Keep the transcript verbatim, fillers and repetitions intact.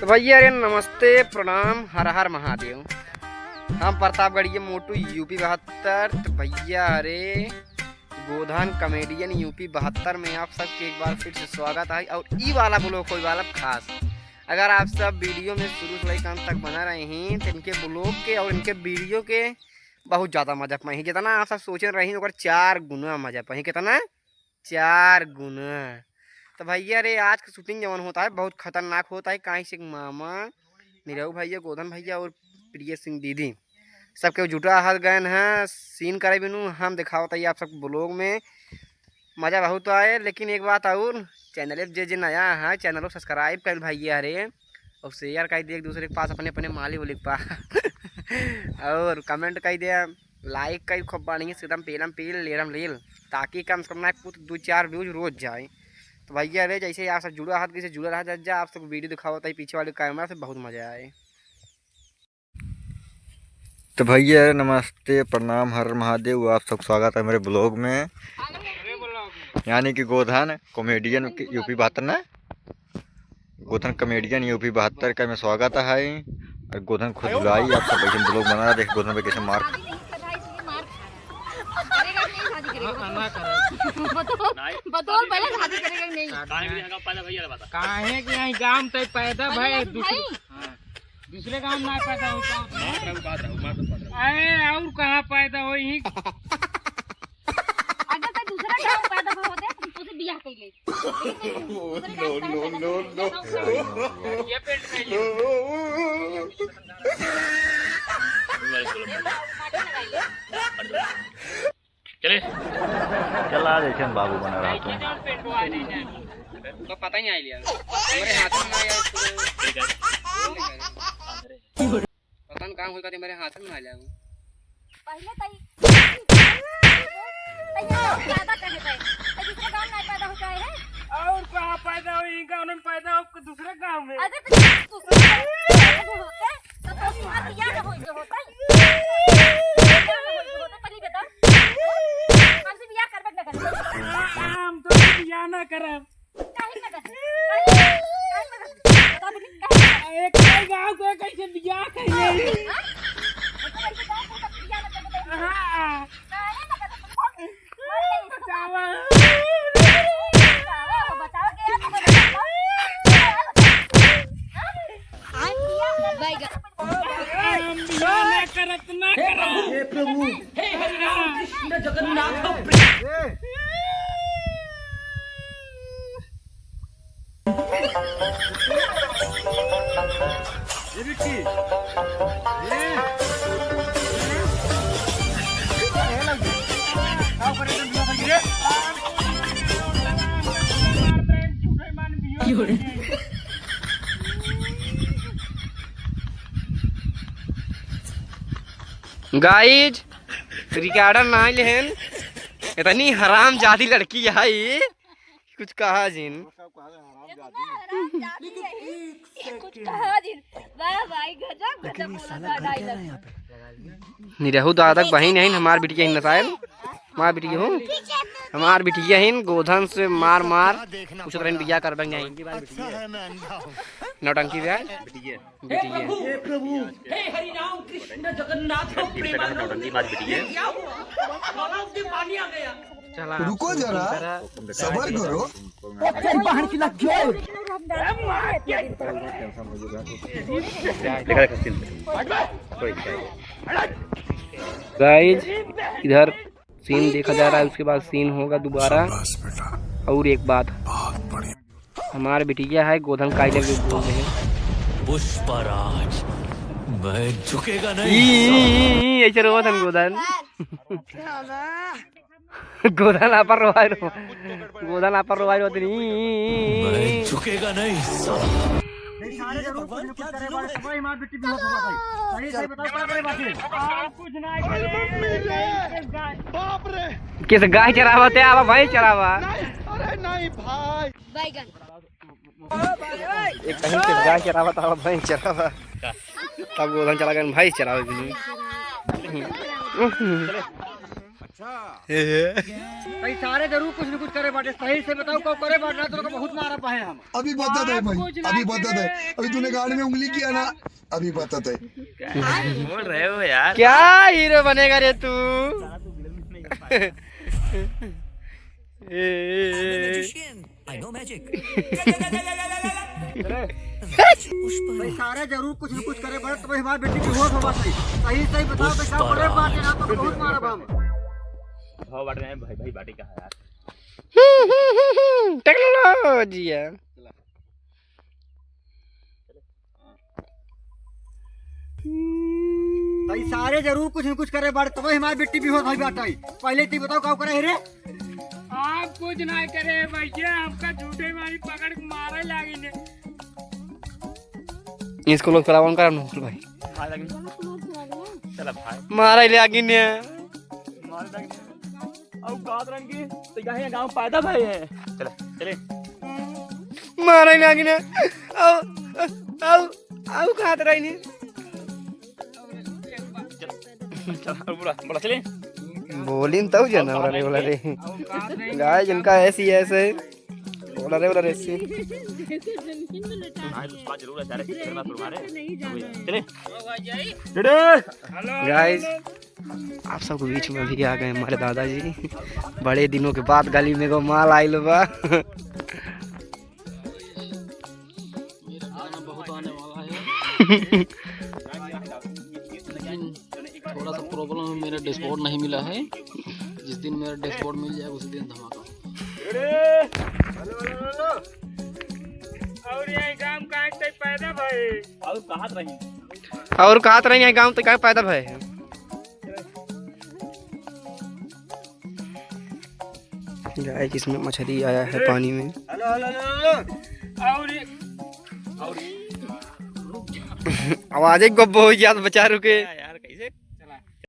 भैया रे नमस्ते, प्रणाम, हर हर महादेव। हम प्रतापगढ़िया मोटू, यूपी बहत्तर। तो भैया रे, गोधन कॉमेडियन यूपी बहत्तर में आप सबके एक बार फिर से स्वागत है। और ई वाला ब्लॉग कोई वाला खास, अगर आप सब वीडियो में शुरू से लेकर अंत तक बना रहे हैं, तो इनके ब्लॉग के और इनके वीडियो के बहुत ज़्यादा मजा पाए हैं। जितना आप सब सोचे रही, ओकर चार गुना मजा पाए हैं। कितना? चार गुना। तो भैया रे, आज का शूटिंग जवन होता है, बहुत खतरनाक होता है। काहे से मामा, निरहू भैया, गोधन भैया और प्रिय सिंह दीदी, सबके जुटा हाथ गए हैं सीन करे बिनु। हम दिखावत है आप सब ब्लॉग में, मजा बहुत आए। लेकिन एक बात और, चैनल पे जे जे नया है, चैनल को सब्सक्राइब कर भैया रे, और शेयर कर दे एक दूसरे के पास, अपने अपने माली उली के पास। और कमेंट कर दे, लाइक कर, खूब बढ़िया से एकदम पेलम पेल, लेलम लेल, ताकि कम से कम ना कुछ दो चार व्यूज रोज जाए। तो भैया रे, जैसे आप सब जुड़ा हाथ, कैसे जुड़ा रहा जा, आप सबको वीडियो दिखावत है पीछे वाले कैमरा से, बहुत मजा आए। तो भैया नमस्ते, प्रणाम, हर हर महादेव। आप सब स्वागत है मेरे ब्लॉग में, यानी कि गोधन कॉमेडियन के यूपी बहत्तर ना, गोधन कॉमेडियन यूपी बहत्तर का में स्वागत है। और गोधन खुद बुलाई, आप सब एकदम ब्लॉग बना रहा, देख गोधन पे कैसे मार। करेगा कि नहीं शादी करेगा? हाँ, ना करे। बतौल, बतौल पहले शादी करेगा कि नहीं? काहे के यहाँ गाँव तक पैदा भय, दूसरे, हाँ। दूसरे गाँव ना पैदा होता। मार रहा हूँ, मार रहा हूँ, मार रहा हूँ। अरे, और कहाँ पैदा होई? अगर तो दूसरा गाँव पैदा होते, हम तोसे बियाह कर ले। लेकिन दूसरे गाँव पैदा होते, ये पेट में ये। चले। चला, जैसे बाबू बना रहा तू। तो पता ही नहीं आइलिया। हमारे हाथ में ना आया। ठीक है। पता नहीं कहाँ होई, कहते मेरे हाथ में ना आइलिया। पहले तई, तई ज्यादा कहे तई। तई दूसरे गाँव में पैदा हो जाए है। और कहाँ पैदा हो? इनका उन्होंने पैदा हो दूसरे गाँव में। अरे तो दूसरे गाँव में पैदा होते, तो तुम्हारा बियाह ना होई जो होता है। बियाह ना होई जो होता है, पहले बता। हमसे बियाह करबे ना करबे। हम तो बियाह ना करब। काहे ना करबे? काहे, काहे ना करबे? बता दे, काहे? एक गाँव के कैसे बियाह कइले? हाँ? मतलब ऐसे गाँव को बियाह ना करबे? हाँ। काहे ना करबे? बचावा। बचावा, बचावा के यार, तुम बचावा। बैगन। हम बियाह ना करत ना करब। हे प्रभु, हे हरि राम कृष्ण जगन्नाथ प्रेम। गाइज, रिकॉर्डर ना लेहन, इतनी हरामजादी लड़की है ये, कुछ कहा जिन। कुछ कहा जिन। वाह भाई, गजब, गजब बोला था डायलॉग। निरहू दादा के बहिन है, हमार बिटिया ही नसायल। हमार बिटिया हूँ, हमार बिटिया ही गोधन से मार मार पूछत रहन बियाह करबे नहीं। नौटंकी बियाह। बिटिया। हे प्रभु, हे हरि राम कृष्ण जगन्नाथ प्रेमानंद। नौटंकी बात बिटिया। क्या हुआ? गला से पानी आ गया। चला, रुको जरा, सबर करो। चल बाहर की लग गए। गाइज, इधर सीन देखा जा रहा है, उसके बाद सीन होगा दोबारा। और एक बात, हमार बिटिया है, गोधन काई लगे बोल रहे हैं। पुष्पराज, मैं झुकेगा नहीं। ई, ई, ई, ई, ऐसे रोवत हन गोधन। गोधन आपन रोवाई रो, गोधन आपन रोवाई रो, ई, ई, ई, ई। मैं झुकेगा नहीं साला। किस गाय चरावत है, आवा भैंस चरावा। नहीं, अरे नहीं भाई। बैगन। एक कहीं के गाय चरावा, तब भैंस चरावा। तब गोधन चला गए भैंस चरावे के लिए। अच्छा। ए। भाई, सारे जरूर कुछ न कुछ करे बाटे। सही से बताओ, कब करे बाटे, ना तो बहुत मारा पाए हम। अभी बता दे भाई, अभी बता दे। अभी तूने गाल में उंगली किया ना, अभी बता दे। क्या बोल रहे हो यार? क्या हीरो बनेगा रे तू? ए, ए, ए, ए। I know magic। भाई, सारे जरूर कुछ न कुछ करे बड़े, तब हमारे बेटी की होश होगा सही। सही, सही बताओ, तो क्या करे बाटे, ना तो बहुत मारा बाम। भाव बाटे नहीं भाई, भाई बाटे का है यार। हम्म, हम्म, हम्म, हम्म, टेक्नोलॉजी है। भाई, सारे जरूर कुछ न कुछ करे बाटे, तब हमारे बेटी बेहोश भई बाटे। पहले ती बताओ, का करे है रे? आप कुछ ना करे भैया, हमका झूठे मारी पकड़ के मारे लागी ने। इसको लोग चलावन का नौकल भाई। भाई लागी। चला भाई। मारे लागी ने। मारे लागी ने। अब गात रंग की, तो यहाँ गाँव पैदा भए हैं। चला, चले। मारे लागी ने। आओ, आओ, आओ, गात रही ने। चल, चल, बोला, बोला, चले। बोलिन तब जना, बोला रे, बोला रे। गाय जिनका ऐसी ऐसे, बोला रे, बोला रे, ऐसे। हाँ, तो बात जरूर है, सारे कितने बार तुम्हारे। चले। गाइस, आप सबके बीच में भी आ गए हमारे दादाजी। बड़े दिनों के बाद गली में एगो माल आइल बा। मेरा गाना बहुत आने वाला है। लेकिन थोड़ा सा प्रॉब्लम है, मेरा डैशबोर्ड नहीं मिला है। जिस दिन मेरा डैशबोर्ड मिल जाएगा, उसी दिन धमाका। और यहाँ गाँव कहाँ से पैदा भए? और कहाँ रही? और कहाँ रही यहाँ गाँव तो कहाँ पैदा भए? गाइस, इसमें मछली आया है पानी में। हेलो, हेलो, हेलो, हेलो। और ये, और ये। आवाज एक गब्बो हो गया, तो बचा रुके।